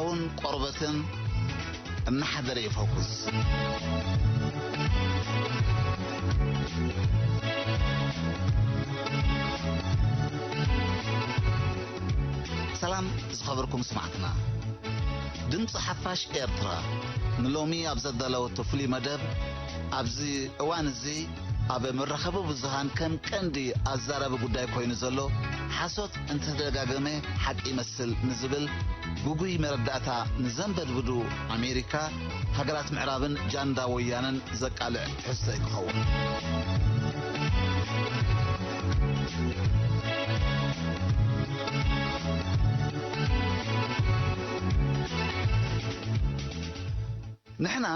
ውን ቆርበትን እናሓደረ ይፈኩስ። ሰላም ዝኸበርኩም ስማዕትና። ድምፂ ሓፋሽ ኤርትራ ንሎሚ ኣብ ዘዳለወቶ ፍሉይ መደብ፣ ኣብዚ እዋን እዚ ኣብ መራኸቢ ብዙሃን ከም ቀንዲ ኣዛራቢ ጉዳይ ኮይኑ ዘሎ፣ ሓሶት እንተተደጋገመ ሓቂ ይመስል ንዝብል ግጉይ መረዳእታ ንዘንበድብዱ ኣሜሪካ፣ ሃገራት ምዕራብን ጃንዳ ወያነን ዘቃልዕ ትሕዝቶ እዩ ክኸውን። ንሕና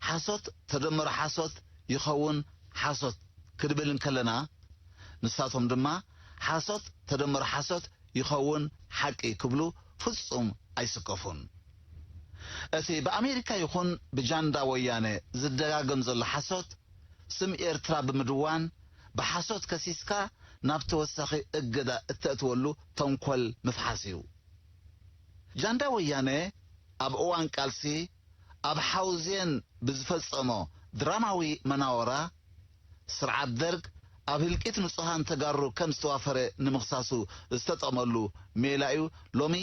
ሓሶት ተደመሮ ሓሶት ይኸውን ሓሶት ክንብል እንከለና፣ ንሳቶም ድማ ሓሶት ተደመሮ ሓሶት ይኸውን ሓቂ ክብሉ ፍጹም ኣይስከፉን። እቲ ብኣሜሪካ ይኹን ብጃንዳ ወያነ ዝደጋገም ዘሎ ሓሶት፣ ስም ኤርትራ ብምድዋን ብሓሶት ከሲስካ ናብ ተወሳኺ እገዳ እተእትወሉ ተንኮል ምፍሓስ እዩ። ጃንዳ ወያነ ኣብ እዋን ቃልሲ ኣብ ሓውዜን ብዝፈጸሞ ድራማዊ መናወራ፣ ስርዓት ደርግ ኣብ ህልቂት ንጹሃን ተጋሩ ከም ዝተዋፈረ ንምኽሳሱ ዝተጠቕመሉ ሜላ እዩ ሎሚ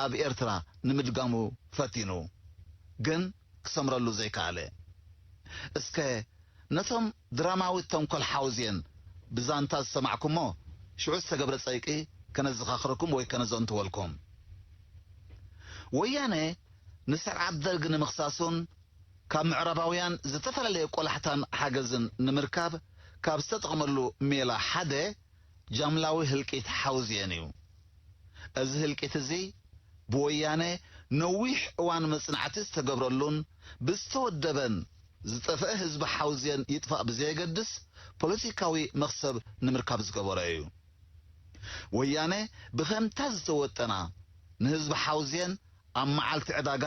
ኣብ ኤርትራ ንምድጋሙ ፈቲኑ፣ ግን ክሰምረሉ ዘይከኣለ። እስከ ነቶም ድራማዊ ተንኮል ሓውዜን ብዛንታ ዝሰማዕኩሞ፣ ሽዑ ዝተገብረ ጸይቂ ከነዘኻኽረኩም ወይ ከነዘንትወልኩም። ወያነ ንስርዓት ደርግ ንምኽሳሱን ካብ ምዕራባውያን ዝተፈላለየ ቆላሕታን ሓገዝን ንምርካብ ካብ ዝተጠቕመሉ ሜላ ሓደ ጃምላዊ ህልቂት ሓውዜን እዩ። እዚ ህልቂት እዚ ብወያነ ነዊሕ እዋን መጽናዕቲ ዝተገብረሉን ብዝተወደበን ዝጠፍአ ህዝቢ ሓውዜን ይጥፋእ ብዘየገድስ ፖለቲካዊ መኽሰብ ንምርካብ ዝገበሮ እዩ። ወያነ ብኸምታ ዝተወጠና ንህዝቢ ሓውዜን ኣብ መዓልቲ ዕዳጋ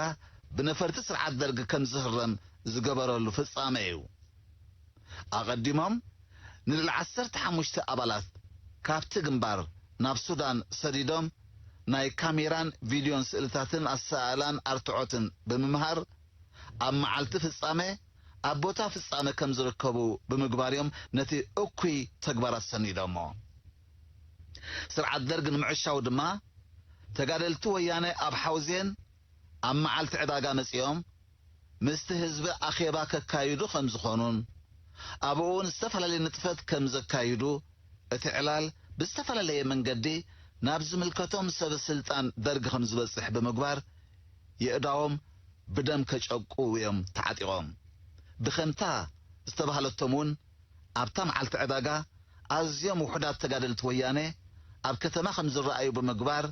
ብነፈርቲ ስርዓት ደርግ ከም ዝህረም ዝገበረሉ ፍጻመ እዩ። ኣቐዲሞም ንልዕሊ ዓሰርተ ሓሙሽተ ኣባላት ካብቲ ግንባር ናብ ሱዳን ሰዲዶም ናይ ካሜራን ቪድዮን ስእልታትን ኣሰኣእላን ኣርትዖትን ብምምሃር ኣብ መዓልቲ ፍጻመ ኣብ ቦታ ፍጻመ ከም ዝርከቡ ብምግባር እዮም ነቲ እኩይ ተግባራት ሰኒዶሞ። ስርዓት ደርግ ንምዕሻው ድማ ተጋደልቲ ወያነ ኣብ ሓውዜን ኣብ መዓልቲ ዕዳጋ መጺኦም ምስቲ ህዝቢ ኣኼባ ከካይዱ ከም ዝኾኑን ኣብኡ እውን ዝተፈላለየ ንጥፈት ከም ዘካይዱ እቲ ዕላል ብዝተፈላለየ መንገዲ ናብ ዝምልከቶም ሰበ ስልጣን ደርግ ከም ዝበጽሕ ብምግባር የእዳዎም ብደም ከጨቁ እዮም ተዓጢቖም። ብኸምታ ዝተባህለቶም እውን ኣብታ መዓልቲ ዕዳጋ ኣዝዮም ውሑዳት ተጋደልቲ ወያነ ኣብ ከተማ ከም ዝረኣዩ ብምግባር፣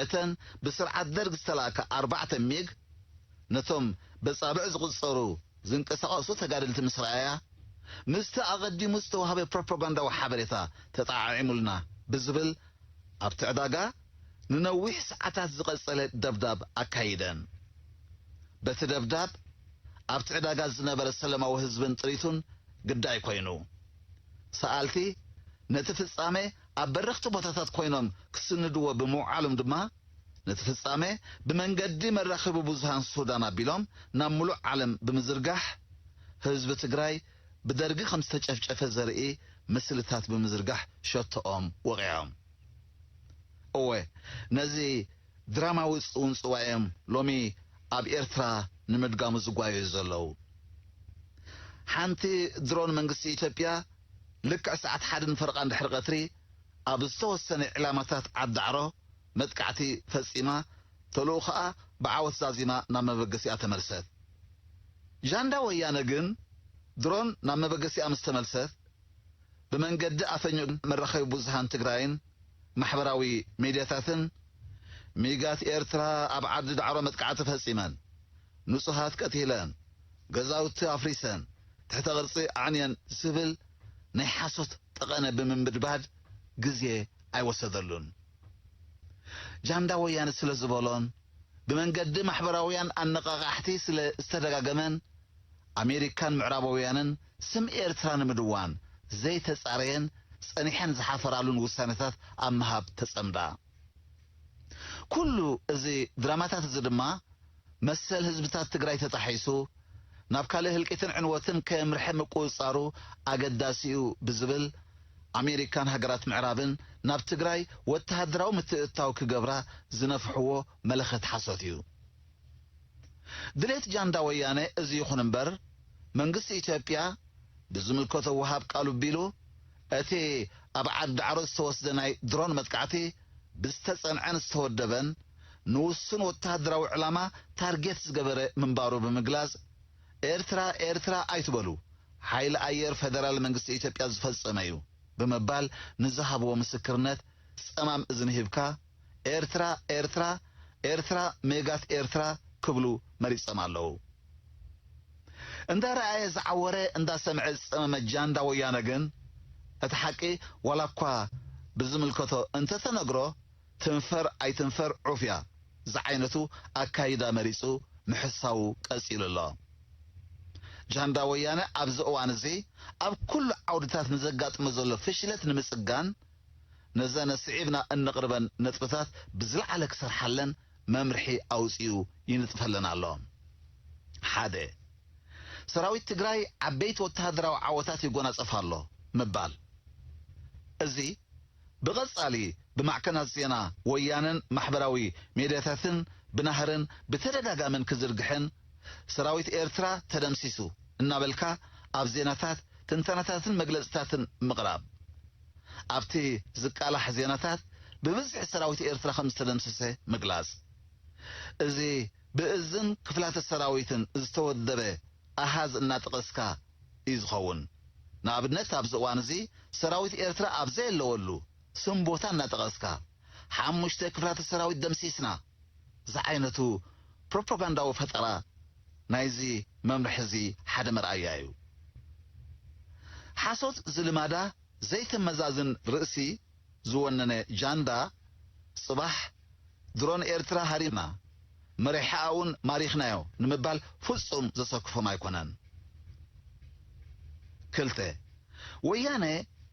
እተን ብስርዓት ደርግ ዝተላእካ ኣርባዕተ ሚግ ነቶም በጻብዕ ዝቑጸሩ ዝንቀሳቐሱ ተጋደልቲ ምስ ረኣያ፣ ምስቲ ኣቐዲሙ ዝተዋህበ ፕሮፓጋንዳዊ ሓበሬታ ተጠዓዒሙልና ብዝብል ኣብቲ ዕዳጋ ንነዊሕ ሰዓታት ዝቐጸለ ደብዳብ ኣካይደን። በቲ ደብዳብ ኣብቲ ዕዳጋ ዝነበረ ሰላማዊ ህዝብን ጥሪቱን ግዳይ ኮይኑ፣ ሰኣልቲ ነቲ ፍጻመ ኣብ በረኽቲ ቦታታት ኮይኖም ክስንድዎ ብምውዓሎም ድማ፣ ነቲ ፍጻመ ብመንገዲ መራኸቢ ብዙሃን ሱዳን ኣቢሎም ናብ ምሉእ ዓለም ብምዝርጋሕ፣ ህዝቢ ትግራይ ብደርጊ ከም ዝተጨፍጨፈ ዘርኢ ምስልታት ብምዝርጋሕ ሸቶኦም ወቒዖም። እወ፣ ነዚ ድራማዊ ጽውንጽዋ እዮም ሎሚ ኣብ ኤርትራ ንምድጋሙ ዝጓየዩ ዘለዉ። ሓንቲ ድሮን መንግስቲ ኢትዮጵያ ልክዕ ሰዓት ሓደን ፈረቓን ድሕሪ ቀትሪ ኣብ ዝተወሰነ ዕላማታት ዓዲ ዳዕሮ መጥቃዕቲ ፈጺማ፣ ተልእኾኣ ብዓወት ዛዚማ ናብ መበገሲኣ ተመልሰት። ጃንዳ ወያነ ግን ድሮን ናብ መበገሲኣ ምስ ተመልሰት፣ ብመንገዲ ኣፈኞ መራኸቢ ብዙሃን ትግራይን ማሕበራዊ ሜድያታትን፣ ሚጋት ኤርትራ ኣብ ዓዲ ዳዕሮ መጥቃዕቲ ፈጺመን፣ ንጹሃት ቀቲለን፣ ገዛውቲ ኣፍሪሰን፣ ትሕተ ቅርጺ ኣዕንየን ዝብል ናይ ሓሶት ጠቐነ ብምንብድባድ ግዜ ኣይወሰደሉን። ጃንዳ ወያነ ስለ ዝበሎን ብመንገዲ ማሕበራውያን ኣነቓቓሕቲ ስለ ዝተደጋገመን፣ ኣሜሪካን ምዕራባውያንን ስም ኤርትራ ንምድዋን ዘይተጻረየን ጸኒሐን ዝሓፈራሉን ውሳኔታት ኣብ ምሃብ ተጸምዳ። ኩሉ እዚ ድራማታት እዚ ድማ መሰል ህዝብታት ትግራይ ተጣሒሱ ናብ ካልእ ህልቂትን ዕንወትን ከየምርሐ ምቁጽጻሩ ኣገዳሲ እዩ ብዝብል ኣሜሪካን ሃገራት ምዕራብን ናብ ትግራይ ወተሃደራዊ ምትእትታው ክገብራ ዝነፍሕዎ መለኸት ሓሶት እዩ። ድሌት ጃንዳ ወያነ እዚ ይኹን እምበር፣ መንግስቲ ኢትዮጵያ ብዝምልከቶ ወሃብ ቃሉ ቢሉ፣ እቲ ኣብ ዓዲ ዳዕሮ ዝተወስደ ናይ ድሮን መጥቃዕቲ ብዝተጸንዐን ዝተወደበን ንውሱን ወተሃደራዊ ዕላማ ታርጌት ዝገበረ ምንባሩ ብምግላጽ፣ ኤርትራ፣ ኤርትራ ኣይትበሉ፣ ሓይሊ ኣየር ፈደራል መንግስቲ ኢትዮጵያ ዝፈጸመ እዩ ብምባል ንዝሃብዎ ምስክርነት ጸማም እዝኒ ሂብካ፣ ኤርትራ፣ ኤርትራ፣ ኤርትራ፣ ሜጋት ኤርትራ ክብሉ መሪጸም ኣለዉ። እንዳ ረኣየ ዝዓወረ፣ እንዳ ሰምዐ ዝጸመመ ጃንዳ ወያነ ግን፣ እቲ ሓቂ ዋላ እኳ ብዝምልከቶ እንተተነግሮ፣ ትንፈር ኣይትንፈር ዑፍ እያ ዝዓይነቱ ኣካይዳ መሪጹ ምሕሳዉ ቀጺሉ ኣሎ። ጃንዳ ወያነ ኣብዚ እዋን እዚ ኣብ ኩሉ ዓውድታት ንዘጋጥሞ ዘሎ ፍሽለት ንምጽጋን፣ ነዘን ስዒብና እንቕርበን ነጥብታት ብዝለዓለ ክሰርሓለን መምርሒ ኣውጺኡ ይንጥፈለን ኣሎ። ሓደ፣ ሰራዊት ትግራይ ዓበይቲ ወተሃደራዊ ዓወታት ይጎናጸፍ ኣሎ ምባል። እዚ ብቐጻሊ ብማዕከናት ዜና ወያነን ማሕበራዊ ሜድያታትን ብናህርን ብተደጋጋምን ክዝርግሕን፣ ሰራዊት ኤርትራ ተደምሲሱ እናበልካ ኣብ ዜናታት ትንተናታትን መግለጽታትን ምቕራብ። ኣብቲ ዝቃላሕ ዜናታት ብብዝሒ ሰራዊት ኤርትራ ከም ዝተደምሰሰ ምግላጽ። እዚ ብእዝን ክፍላተ ሰራዊትን ዝተወደበ ኣሃዝ እናጠቐስካ እዩ ዝኸውን። ንኣብነት፣ ኣብዚ እዋን እዚ ሰራዊት ኤርትራ ኣብ ዘየለወሉ ስም ቦታ እናጠቐስካ፣ "ሓሙሽተ ክፍላተ ሰራዊት ደምሲስና" ዝዓይነቱ ፕሮፓጋንዳዊ ፈጠራ ናይዚ መምርሒ እዚ ሓደ መርኣያ እዩ። ሓሶት ዝልማዳ ዘይተመዛዝን ርእሲ ዝወነነ ጃንዳ፣ ጽባሕ ድሮን ኤርትራ ሃሪምና፣ መሪሕኣ እውን ማሪኽናዮ ንምባል ፍጹም ዘሰክፎም ኣይኮነን። ክልተ፣ ወያነ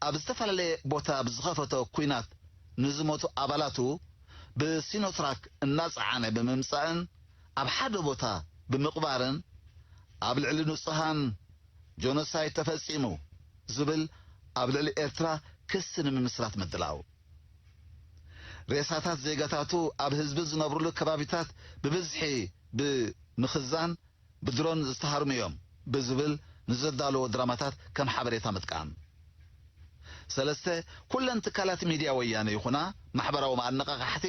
ኣብ ዝተፈላለየ ቦታ ብዝኸፈቶ ኲናት ንዝሞቱ ኣባላቱ ብሲኖትራክ እናጸዓነ ብምምጻእን ኣብ ሓደ ቦታ ብምቕባርን፣ ኣብ ልዕሊ ንጹሃን ጆኖሳይድ ተፈጺሙ ዝብል ኣብ ልዕሊ ኤርትራ ክሲ ንምምስራት ምድላው። ሬሳታት ዜጋታቱ ኣብ ህዝቢ ዝነብሩሉ ከባቢታት ብብዝሒ ብምኽዛን ብድሮን ዝተሃርሙ እዮም ብዝብል ንዘዳለዎ ድራማታት ከም ሓበሬታ ምጥቃም። ሰለስተ፣ ኩለን ትካላት ሚድያ ወያነ ይኹና ማሕበራዊ መኣነቓቓሕቲ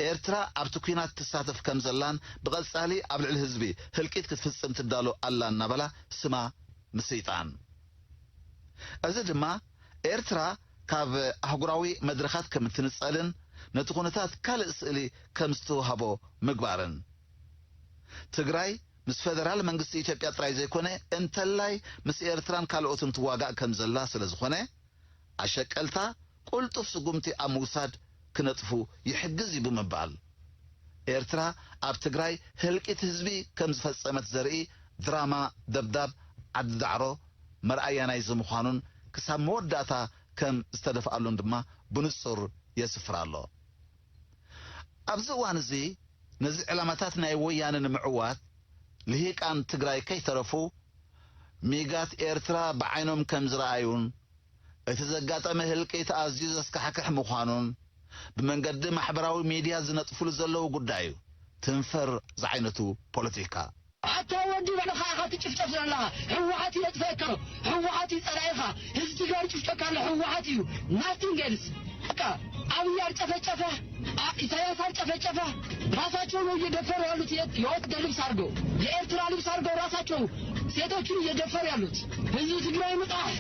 ኤርትራ ኣብቲ ኲናት ትሳተፍ ከም ዘላን ብቐጻሊ ኣብ ልዕሊ ህዝቢ ህልቂት ክትፍጽም ትዳሎ ኣላ እናበላ ስማ ምስይጣን። እዚ ድማ ኤርትራ ካብ ኣህጉራዊ መድረኻት ከም እትንጸልን ነቲ ኩነታት ካልእ ስእሊ ከም ዝተዋህቦ ምግባርን። ትግራይ ምስ ፈደራል መንግስቲ ኢትዮጵያ ጥራይ ዘይኮነ፣ እንተላይ ምስ ኤርትራን ካልኦትን ትዋጋእ ከም ዘላ ስለ ዝኾነ፣ ኣሸቀልታ ቅልጡፍ ስጉምቲ ኣብ ምውሳድ ክነጥፉ ይሕግዝ እዩ ብምባል፣ ኤርትራ ኣብ ትግራይ ህልቂት ህዝቢ ከም ዝፈጸመት ዘርኢ ድራማ ደብዳብ ዓዲ ዳዕሮ መርኣያ ናይዚ ምዃኑን ክሳብ መወዳእታ ከም ዝተደፍኣሉን ድማ ብንጹር የስፍር ኣሎ። ኣብዚ እዋን እዚ ነዚ ዕላማታት ናይ ወያነ ንምዕዋት ልሂቃን ትግራይ ከይተረፉ ሚጋት ኤርትራ ብዓይኖም ከም ዝረኣዩን እቲ ዘጋጠመ ህልቂት ኣዝዩ ዘስካሕክሕ ምዃኑን ብመንገዲ ማሕበራዊ ሚድያ ዝነጥፍሉ ዘለዉ ጉዳይ እዩ። ትንፈር ዝዓይነቱ ፖለቲካ። ኣታ ወዲ ባዕልኻ ኢኻ ትጭፍጨፍ ዘለኻ። ህወሓት እዩ ዘጥፈአካ። ህወሓት እዩ ጸላኢኻ። ህዝቢ ትግራይ ይጭፍጨካ ኣሎ። ህወሓት እዩ። Nothing else። በቃ ኣብይ አልጨፈጨፈ፣ አ-፣ ኢሳያስ አልጨፈጨፈ። ራሳቸው ነው እየደፈሩ ያሉት። የ-፣ የወታደር ልብስ አድርገው፣ የኤርትራ ልብስ አድርገው ራሳቸው ሴቶችን እየደፈሩ ያሉት። ህዝብ ትግራይ ንቃሕ።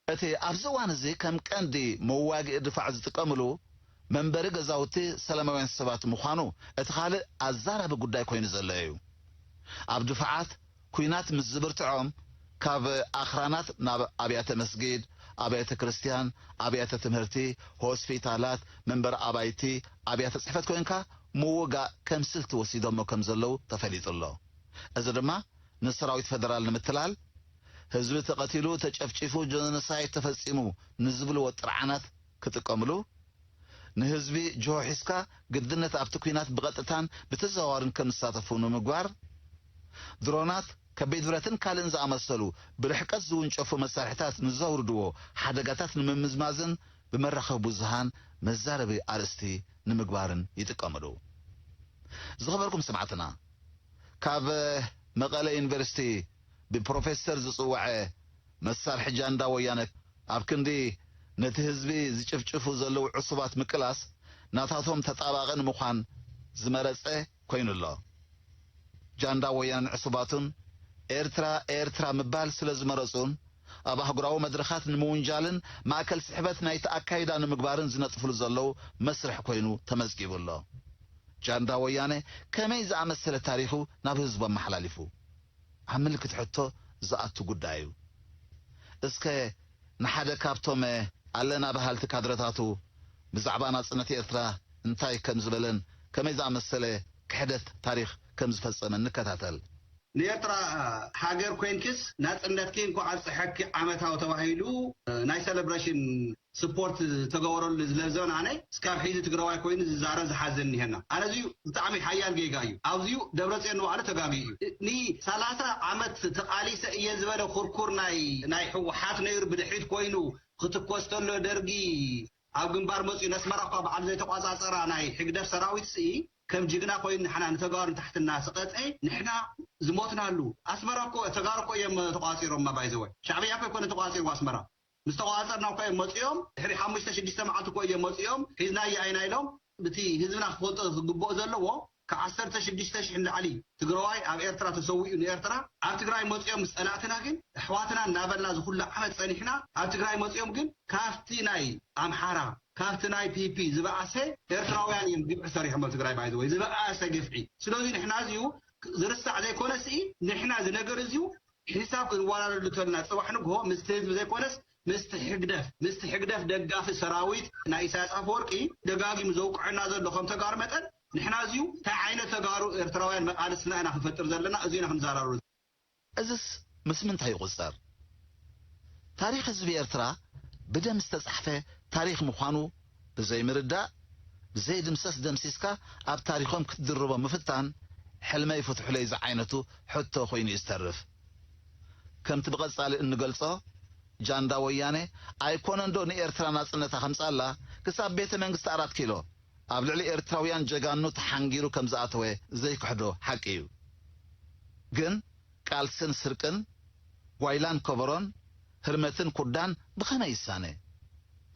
እቲ ኣብዚ እዋን እዚ ከም ቀንዲ መዋግኢ ድፋዕ ዝጥቀምሉ መንበሪ ገዛውቲ ሰላማውያን ሰባት ምዃኑ እቲ ካልእ ኣዛራቢ ጉዳይ ኮይኑ ዘሎ እዩ። ኣብ ድፋዓት ኲናት ምስ ዝብርትዖም፣ ካብ ኣኽራናት ናብ ኣብያተ መስጊድ፣ ኣብያተ ክርስትያን፣ ኣብያተ ትምህርቲ፣ ሆስፒታላት፣ መንበሪ ኣባይቲ፣ ኣብያተ ጽሕፈት ኮይንካ ምውጋእ ከም ስልቲ ወሲዶሞ ከም ዘለዉ ተፈሊጡ ኣሎ። እዚ ድማ ንሰራዊት ፈደራል ንምትላል፣ ህዝቢ ተቐቲሉ፣ ተጨፍጪፉ፣ ጀኖሳይድ ተፈጺሙ ንዝብልዎ ጥርዓናት ክጥቀምሉ፣ ንህዝቢ ጅሆ ሒዝካ ግድነት ኣብቲ ኲናት ብቐጥታን ብተዘዋዋርን ከም ዝሳተፉ ንምግባር፣ ድሮናት፣ ከቢድ ብረትን ካልእን ዝኣመሰሉ ብርሕቀት ዝውንጨፉ መሳርሕታት ንዘውርድዎ ሓደጋታት ንምምዝማዝን ብመራኸቢ ብዙሃን መዛረቢ ኣርእስቲ ንምግባርን ይጥቀምሉ። ዝኸበርኩም ሰማዕትና፣ ካብ መቐለ ዩኒቨርሲቲ ብፕሮፌሰር ዝጽውዐ መሳርሒ ጃንዳ ወያነ ኣብ ክንዲ ነቲ ህዝቢ ዝጭፍጭፉ ዘለዉ ዕሱባት ምቅላስ ናታቶም ተጣባቒ ንምዃን ዝመረጸ ኮይኑ ኣሎ። ጃንዳ ወያነን ዕሱባቱን ኤርትራ ኤርትራ ምባል ስለ ዝመረጹን ኣብ ኣህጉራዊ መድረኻት ንምውንጃልን ማእከል ስሕበት ናይቲ ኣካይዳ ንምግባርን ዝነጥፍሉ ዘለዉ መስርሕ ኮይኑ ተመዝጊቡ ኣሎ። ጃንዳ ወያነ ከመይ ዝኣመሰለ ታሪኹ ናብ ህዝቡ ኣመሓላሊፉ? ኣብ ምልክት ሕቶ ዝኣቱ ጉዳይ እዩ። እስከ ንሓደ ካብቶም ኣለና በሃልቲ ካድረታቱ ብዛዕባ ናጽነት ኤርትራ እንታይ ከም ዝበለን ከመይ ዝኣመሰለ ክሕደት ታሪኽ ከም ዝፈጸመን ንከታተል። ንኤርትራ ሃገር ኮይንክስ ናጽነትኪ እንኳዕ ኣብጽሐኪ ዓመታዊ ተባሂሉ ናይ ሰለብሬሽን ስፖርት ዝተገበረሉ ዝለዞን ኣነ እስካብ ሕዚ ትግራዋይ ኮይኑ ዝዛረብ ዝሓዘን እኒሀና። ኣነ እዚዩ ብጣዕሚ ሓያል ጌጋ እዩ። ኣብዚዩ ደብረጽዮን ንባዕሉ ተጋጊ እዩ። ንሰላሳ ዓመት ተቓሊሰ እየ ዝበለ ኩርኩር ናይ ናይ ህወሓት ነይሩ ብድሕሪት ኮይኑ ክትኮስ ተሎ ደርጊ ኣብ ግንባር መፅዩ ነስመራ እኳ በዓል ዘይተቋፃፀራ ናይ ሕግደፍ ሰራዊት ስኢ ከም ጅግና ኮይኑ ንሕና ንተጋሩ ንታሕትና ስቐፀ ንሕና ዝሞትናሉ ኣስመራ እኮ ተጋሩ እኮ እዮም ተቋፂሮማ ባይዘወይ ሻዕብያ እኮ ኣይኮነ ተቋፂርዎ ኣስመራ ምስ ተቋፀርና እኮ እዮም መፅኦም ድሕሪ ሓሙሽተ ሽዱሽተ መዓልቲ እኮ እዮም መፅኦም ሒዝናዮ ኣይና ኢሎም እቲ ህዝብና ክፈልጦ ክግብኦ ዘለዎ ካብ ዓሰርተ ሽዱሽተ ሽሕ ንላዕሊ ትግራዋይ ኣብ ኤርትራ ተሰዊኡ ንኤርትራ ኣብ ትግራይ መፅኦም ምስ ፀላእትና ግን ኣሕዋትና እናበልና ዝኩሉ ዓመት ፀኒሕና ኣብ ትግራይ መፅኦም ግን ካብቲ ናይ ኣምሓራ ካብቲ ናይ ፒፒ ዝበኣሰ ኤርትራውያን እዮም ግፍዒ ሰሪሖም ኣብ ትግራይ ባይዘወይ ዝበኣሰ ግፍዒ ስለዚ ንሕና እዚዩ ዝርሳዕ ዘይኮነ ስኢ ንሕና እዚ ነገር እዚዩ ሒሳብ ክንወራረዱ ተልና ጽባሕ ንግሆ ምስቲ ህዝቢ ዘይኮነስ ምስቲ ሕግደፍ ምስቲ ሕግደፍ ደጋፊ ሰራዊት ናይ ኢሳያስ ኣፈወርቂ ደጋጊሙ ዘውቅዐና ዘሎ ከም ተጋሩ መጠን ንሕና እዚዩ እንታይ ዓይነት ተጋሩ ኤርትራውያን መቃልስትና ኢና ክንፈጥር ዘለና እዚና ክንዘራሩ። እዝስ ምስ ምንታይ ይቑጸር? ታሪኽ ህዝቢ ኤርትራ ብደም ዝተጻሕፈ ታሪኽ ምዃኑ ብዘይምርዳእ፣ ብዘይድምሰስ ደምሲስካ ኣብ ታሪኾም ክትድርቦ ምፍታን ሕልመይ ፍትሑለይ ዝዓይነቱ ሕቶ ኮይኑ እዩ ዝተርፍ። ከምቲ ብቐጻሊ እንገልጾ፣ ጃንዳ ወያነ ኣይኮነንዶ ንኤርትራ ናጽነታ ከምጽኣላ ክሳብ ቤተ መንግስቲ ኣራት ኪሎ ኣብ ልዕሊ ኤርትራውያን ጀጋኑ ተሓንጊሩ ከም ዝኣተወ ዘይክሕዶ ሓቂ እዩ። ግን ቃልስን ስርቅን፣ ጓይላን ከበሮን፣ ህርመትን ኩዳን ብኸመይ ይሳነ?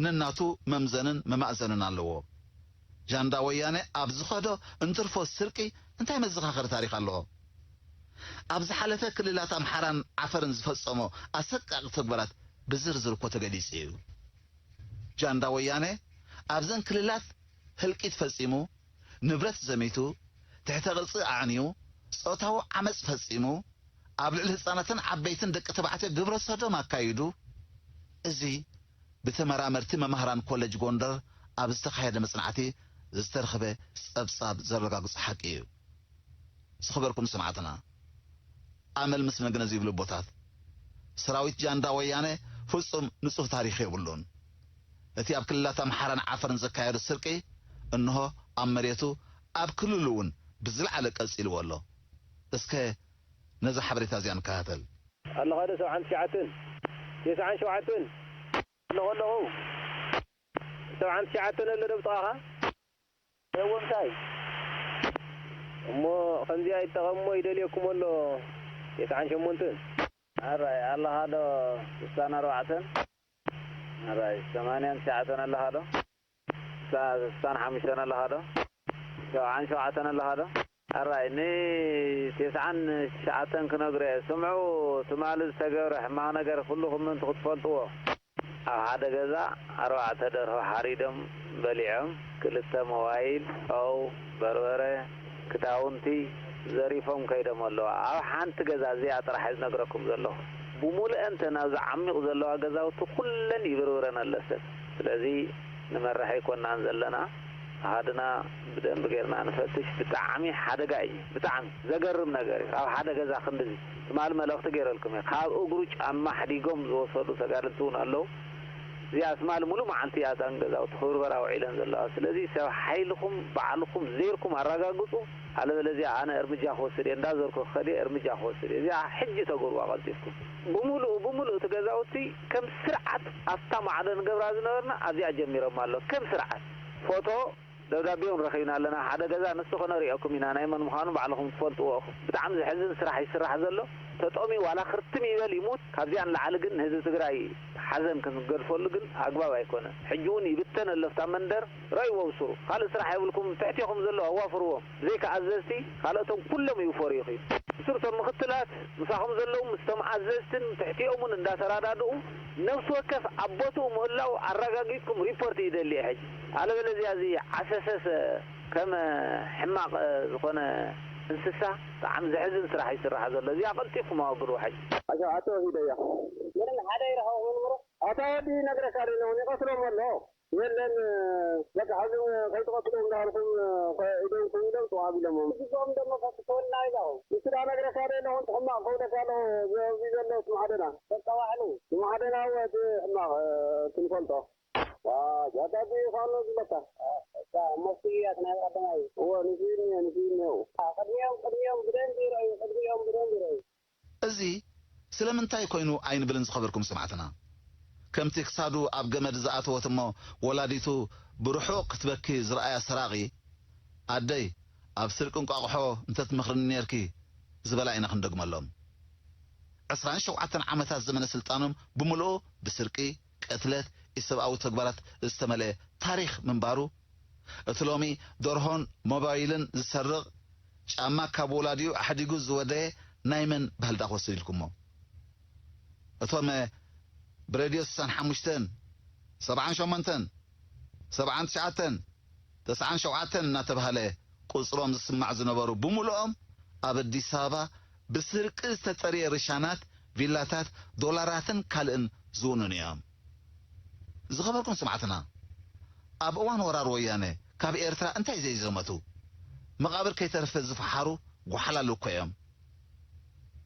ነናቱ መምዘንን መማእዘንን ኣለዎ። ጃንዳ ወያነ ኣብ ዝኸዶ እንትርፎ ስርቂ እንታይ መዘኻኸሪ ታሪኽ ኣለዎ? ኣብ ዝሓለፈ ክልላት ኣምሓራን ዓፈርን ዝፈጸሞ ኣሰቃቂ ተግባራት ብዝርዝር እኮ ተገሊጹ እዩ። ጃንዳ ወያነ ኣብዘን ክልላት ህልቂት ፈጺሙ፣ ንብረት ዘሚቱ፣ ትሕተ ቅርጺ ኣዕንዩ፣ ጾታዊ ዓመጽ ፈጺሙ፣ ኣብ ልዕሊ ህጻናትን ዓበይትን ደቂ ተባዕትዮ ግብረ ሰዶም ኣካይዱ። እዚ ብተመራመርቲ መማህራን ኮሌጅ ጎንደር ኣብ ዝተኻየደ መጽናዕቲ ዝተረኽበ ጸብጻብ ዘረጋግጾ ሓቂ እዩ። ዝኸበርኩም ሰማዕትና፣ ኣመል ምስ መግነዝ ይብሉ ኣቦታት። ሰራዊት ጃንዳ ወያነ ፍጹም ንጹህ ታሪኽ የብሉን። እቲ ኣብ ክልላት ኣምሓራን ዓፈርን ዘካየዶ ስርቂ እንሆ ኣብ መሬቱ ኣብ ክልሉ እውን ብዝለዓለ ቀጺልዎ ኣሎ። እስከ ነዛ ሓበሬታ እዚኣ ንከታተል። ኣለኻ ዶ ሰብዓን ትሽዓተን? ተስዓን ሸውዓተን? ኣለኹ ኣለኹ። ሰብዓን ትሽዓተን ኣሎ ዶ ብጥቓኻ? እዎ እንታይ? እሞ ከምዚኣ ይጠቐምዎ ይደልየኩም ኣሎ። ተስዓን ሸሞንተን? ኣራይ ኣለኻ ዶ ስሳን ኣርባዕተን? ኣራይ ሰማንያን ትሽዓተን ኣለኻ ዶ? ስሳ- ስሳን ሓሙሽተን ኣለኻ ዶ? ሰብዓን ሸውዓተን ኣለኻ ዶ? ኣራይ ንቴስዓን ትሽዓተን ክነግሮ እየ። ስምዑ፣ ትማሊ ዝተገብረ ሕማቕ ነገር ኩልኹም ምእንቲ ክትፈልጥዎ። ኣብ ሓደ ገዛ ኣርባዕተ ደርሆ ሓሪዶም በሊዖም፣ ክልተ ሞባይል፣ ጨው፣ በርበረ፣ ክዳውንቲ ዘሪፎም ከይዶም ኣለዉ። ኣብ ሓንቲ ገዛ እዚኣ ጥራሕ እየ ዝነግረኩም ዘለኹ። ብሙሉአን እተን ኣብዚ ዓሚቕ ዘለዋ ገዛውቲ ኩለን ይብርብረን ኣሎ ሰብ። ስለዚ ንመርሕ ኣይኮናን ዘለና። ኣሃድና ብደንቢ ጌርና ንፈትሽ። ብጣዕሚ ሓደጋ እዩ። ብጣዕሚ ዘገርም ነገር እዩ። ኣብ ሓደ ገዛ ክንድዚ ትማሊ መልእኽቲ ገይረልኩም እየ። ካብ እግሩ ጫማ ኣሕዲጎም ዝወሰዱ ተጋደልቲ እውን ኣለዉ። እዚኣ ትማሊ ሙሉእ መዓልቲ እያ እተን ገዛውቲ ክብርበራ ውዒለን ዘለዋ። ስለዚ ሰብ ሓይልኹም ባዕልኹም ዘይርኩም ኣረጋግፁ፣ ኣለበለዚያ ኣነ እርምጃ ክወስድ እየ፣ እንዳዞርኩ ክኸድ እየ፣ እርምጃ ክወስድ እየ። እዚኣ ሕጂ ተገብሩዋ ቀልጢፍኩም። ብምሉኡ ብምሉእ እቲ ገዛውቲ ከም ስርዓት ኣብታ ማዕዶ ንገብራ ዝነበርና ኣብዚኣ ጀሚሮም ኣሎ። ከም ስርዓት ፎቶ ደብዳቤ እውን ረኺብና ኣለና። ሓደ ገዛ ንሱ ከነሪኦኩም ኢና፣ ናይ መን ምዃኑ ባዕልኹም ትፈልጥዎ ኢኹም። ብጣዕሚ ዘሕዝን ስራሕ ይስራሕ ዘሎ። ተጠምዩ ዋላ ክርትም ይበል ይሙት፣ ካብዚኣ ንላዕሊ ግን ንህዝቢ ትግራይ ሓዘን ክንገድፈሉ ግን ኣግባብ ኣይኮነን። ሕጂ እውን ይብተን ኣሎ ኣብታ መንደር፣ ረእይዎ ብስሩ። ካልእ ስራሕ የብልኩም፣ ትሕቴኹም ዘለዉ ኣዋፍርዎም። ብዘይካ ኣዘዝቲ ካልኦቶም ኩሎም ይውፈሩ ኢኹም። ብስሩ እቶም ምኽትላት ምሳኹም ዘለዉ ምስቶም ኣዘዝትን ትሕቲኦምን እንዳተራዳድኡ ነፍሲ ወከፍ ኣብ ቦትኡ ምህላው ኣረጋጊጽኩም ሪፖርት ይደሊ እየ ሕጂ። ኣለበለዚያ እዚ ዓሰሰሰ ከም ሕማቕ ዝኾነ እንስሳ ብጣዕሚ ዘሕዝን ስራሕ ይስራሕ ዘሎ። እዚኣ ቀልጢፍኩም ኣወግድዋ ሕጂ። ኣቶ ሂደያ ምንም ሓደ ይረኸብኹም ምሩኽ። ኣታ ወዲ ነግረካ ደለኹም ይቐትሎም ኣሎ። የለን በቃ ሕዚ እውን ከይትቐትሎ እንዳልኩም ኢደንኩም ኢሎም ጥዋብ ኢሎሞም። እዚኦም ደሞ ፈትፈወልና ኢዛኹም። ንስዳ ነግረካ ደለኹም ሕማቕ ከውለካ ኣለኹ። ዘዚ ዘሎ ስማዕደና በቃ ዋዕሉ። ስማዕደና ወዲ ሕማቕ ክንፈልጦ። ዋ ጃዳቢ ይኻኖ ዝለካ። እዛ እሞ ስያት ናይ ቀዳማይ። እወ ንስዩ እኒኦ ንስዩ እኒኦ። ቅድሚኦም ቅድሚኦም ብደንቢ ይረኣዩ። ቅድሚኦም ብደንቢ ይረኣዩ። እዚ ስለምንታይ ኮይኑ ኣይንብልን ዝኸበርኩም ሰማዕትና። ከምቲ ክሳዱ ኣብ ገመድ ዝኣተወት እሞ ወላዲቱ ብርሑቕ ክትበኪ ዝረኣያ ሰራቒ ኣደይ ኣብ ስርቂ እንቋቑሖ እንተትመኽርኒ ኔርኪ ዝበላ ኢና ክንደግመሎም። ዕስራን ሸውዓተን ዓመታት ዘመነ ስልጣኖም ብምልኡ ብስርቂ፣ ቅትለት፣ ኢሰብኣዊ ተግባራት ዝተመልአ ታሪኽ ምንባሩ እቲ ሎሚ ደርሆን ሞባይልን ዝሰርቕ ጫማ ካብ ወላዲኡ ኣሕዲጉ ዝወደየ ናይ መን ባህሊ ዳኣ ክወስድ ኢልኩሞ? እቶም ብሬድዮ ስሳን ሓሙሽተን፣ ሰብዓን ሸሞንተን፣ ሰብዓን ትሽዓተን፣ ተስዓን ሸውዓተን እናተባህለ ቁፅሮም ዝስማዕ ዝነበሩ ብምሉኦም ኣብ ኣዲስ ኣበባ ብስርቂ ዝተፀርየ ርሻናት፣ ቪላታት፣ ዶላራትን ካልእን ዝውንኑ እዮም። ዝኸበርኩም ሰማዕትና፣ ኣብ እዋን ወራር ወያነ ካብ ኤርትራ እንታይ ዘይዘመቱ? መቓብር ከይተርፈ ዝፈሓሩ ጓሓላሉ እኮ እዮም።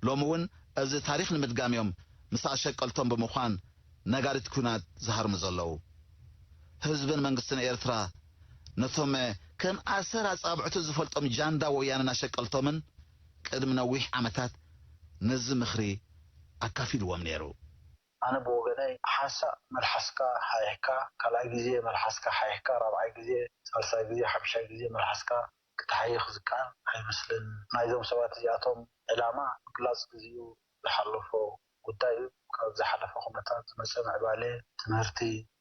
ሎሚ እውን እዚ ታሪኽ ንምድጋም እዮም ምስ ኣሸቀልቶም ብምዃን ነጋሪት ኲናት ዝሃርሙ ዘለዉ። ህዝብን መንግስትን ኤርትራ ነቶም ከም ኣሰር ኣጻብዕቱ ዝፈልጦም ጃንዳ ወያነን ኣሸቀልቶምን ቅድሚ ነዊሕ ዓመታት ነዚ ምኽሪ ኣካፊልዎም ነይሩ። ኣነ ብወገነይ ሓንሳእ መልሓስካ ሓይሕካ ካልኣይ ግዜ መልሓስካ ሓይሕካ ራብዓይ ግዜ ሳልሳይ ግዜ ሓምሻይ ግዜ መልሓስካ ክትሓይኽ ዝከኣል ኣይመስለንን። ናይዞም ሰባት እዚኣቶም ዕላማ ምግላጽ ግዚኡ ዝሓለፎ ጉዳይ እዩ። ካብ ዝሓለፈ ኩነታት ዝመጸ ምዕባሌ፣ ትምህርቲ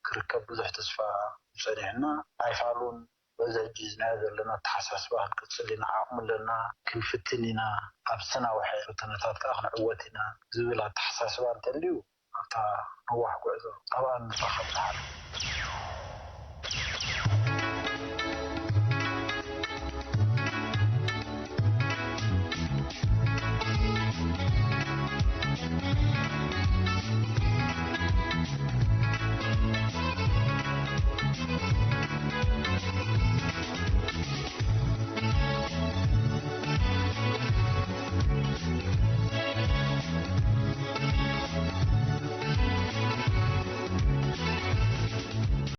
ክርከብ ብዙሕ ተስፋ እዩ ጸኒሑና። ኣይፋሉን በዚ ሕጂ ሒዝናዮ ዘለና ኣተሓሳስባ ክንቅጽል ኢና፣ ዓቕሚ ኣለና፣ ክንፍትን ኢና፣ ኣብ ዝተናውሐ ፈተነታት ከኣ ክንዕወት ኢና ዝብል ኣተሓሳስባ እንተልዩ ኣብታ ነዋሕ ጉዕዞ ኣብኣ ንራኸብ ንሓልፍ።